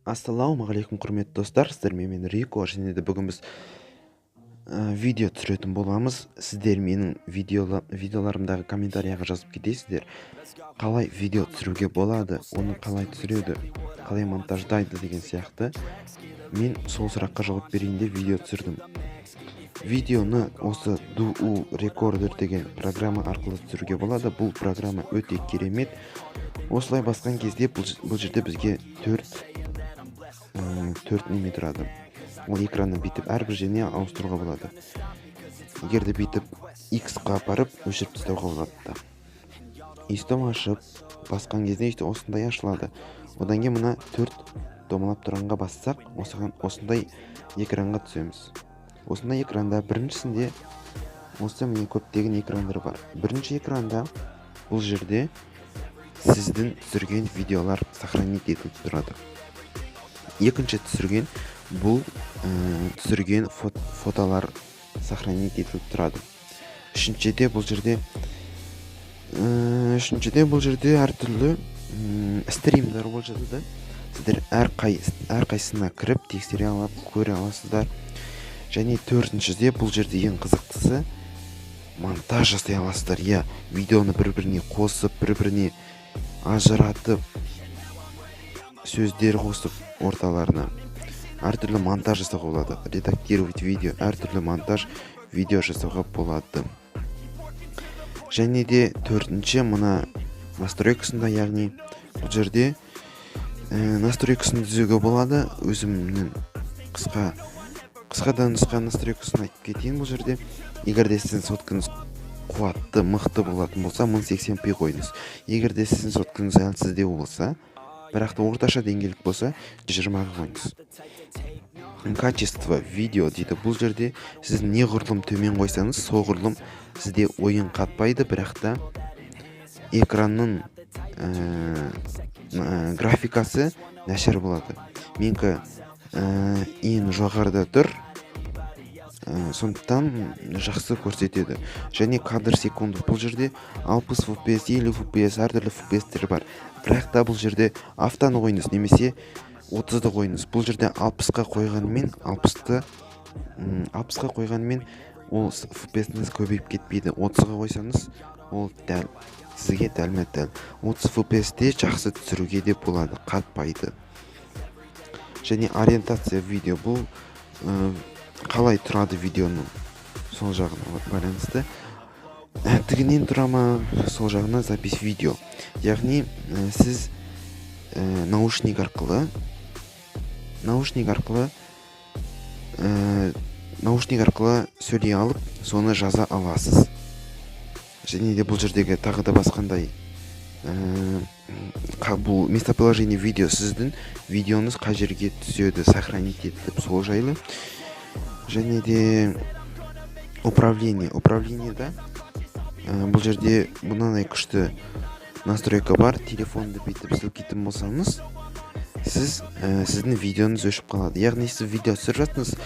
Ассалаумағалейкум, құрметті достар! Сіздермен мен, Рико. Және де бүгін біз видео түсіретін боламыз. Сіздер менің видеоларымдағы комментарияға жазып кетесіздер, қалай видео түсіруге болады, оны қалай түсіреді, қалай монтаждайды деген сияқты. Мен сол сұраққа жауап берейін деп видео түсірдім. Видеоны осы DU Recorder деген программа арқылы түсіруге болады. Бұл программа өте керемет. Осылай басқан кезде бұл жерде бізге төрт неме тұрады. Ол экранны бүйтіп әрбір жеріне ауыстыруға болады. Егер де бүйтіп X-қа апарып, өшіріп тастауға болады да. Өйстіп ашып басқан кезде, өйстіп осындай ашылады. Одан кейін мына төрт домалап тұрғанға бассақ, осыған осындай экранға түсеміз. Осындай экранда біріншісінде осы, міне, көптеген экрандар бар. Бірінші экранда бұл жерде сіздің түсірген видеолар сохранить етіліп тұрады. Екінші түсірген, бұл түсірген фотолар сохранить етіліп тұрады. Үшіншіде бұл жерде әртүрлі стримдер болып жатады. Сіздер әрқайсысына кіріп, тексере алып, көре аласыздар. Және төртіншіде, бұл жерде ең қызықтысы, монтаж жасай аласыздар, иә, видеоны бір біріне қосып, бір біріне ажыратып, сөздер қосып, орталарына әртүрлі монтаж жасауға болады. Редактировать видео, әртүрлі монтаж видео жасауға болады. Және де төртінші мына настройкасында, яғни бұл жерде настройкасын түзеуге болады. Өзімнің қысқадан нұсқа настройкасын айтып кетейін. Бұл жерде егер де сіздің соткаңыз қуатты, мықты болатын болса, 1080p қойыңыз. Егер де сіздің соткаңыз әлсіздеу болса, бірақ та орташа деңгейлік болса, 20-ға қойыңыз. Качество видео дейді. Бұл жерде сіз неғұрлым төмен қойсаңыз, соғұрлым сізде ойын қатпайды, бірақ та экранның графикасы нашар болады. Менікі ең жоғарыда тұр, сондықтан жақсы көрсетеді. Және кадр секунду, бұл жерде 60 fps, 50 fps, әртүрлі fps бар. Бірақ та бұл жерде автоны қойыңыз немесе 30-ды қойыңыз. Бұл жерде 60-қа қойғанымен, 60-қа қойғанымен, ол fps көбейіп кетпейді. 30-ға қойсаңыз, ол дәл сізге дәлме дәл 30 fps-те жақсы түсіруге де болады, қатпайды. Және ориентация видео, бұл қалай тұрады видеоның, сол жағына байланысты, тігінен тұра ма, сол жағына. Запись видео, яғни сіз наушник арқылы сөйлей алып, соны жаза аласыз. Және де бұл жердегі тағы да басқандай, бұл местоположение видео, сіздің видеоңыз қай жерге түседі, сохранить етіліп, сол жайлы. Және де управление. Управлениеда бұл жерде мынандай күшті настройка бар: телефонды бүйтіп сілкитін болсаңыз, сіздің видеоңыз өшіп қалады. Яғни сіз видео түсіріп жатсыз,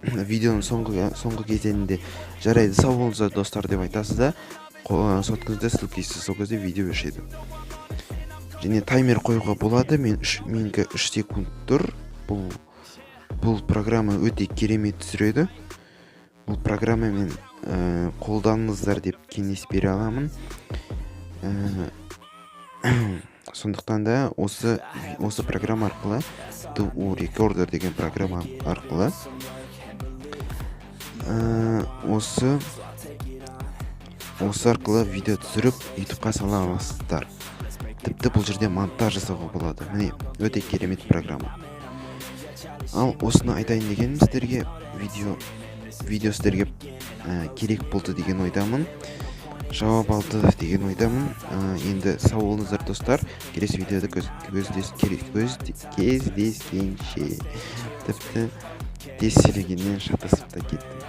видеоның соңғы кезеңінде «Жарайды, сау болыңыздар, достар» деп айтасыз да, соткаңызды сілкейсіз, сол кезде видео өшеді. Және таймер қоюға болады. Менікі 3 секунд тұр. Бұл программа өте керемет түсіреді. Бұл программамен қолданыңыздар деп кеңес бере аламын. Сондықтан да осы программа арқылы, DU Recorder деген программа арқылы, осы арқылы видео түсіріп, ютубқа сала аласыздар. Тіпті бұл жерде монтаж жасауға болады. Міне, өте керемет программа. Ал осыны айтайын дегенім сіздерге. Видео сіздерге керек болды деген ойдамын, жауап алды деген ойдамын. Енді сау болыңыздар, достар! Келесі видеода кездескенше. Тіпті тез сөйлегеннен шатасып та кеттім.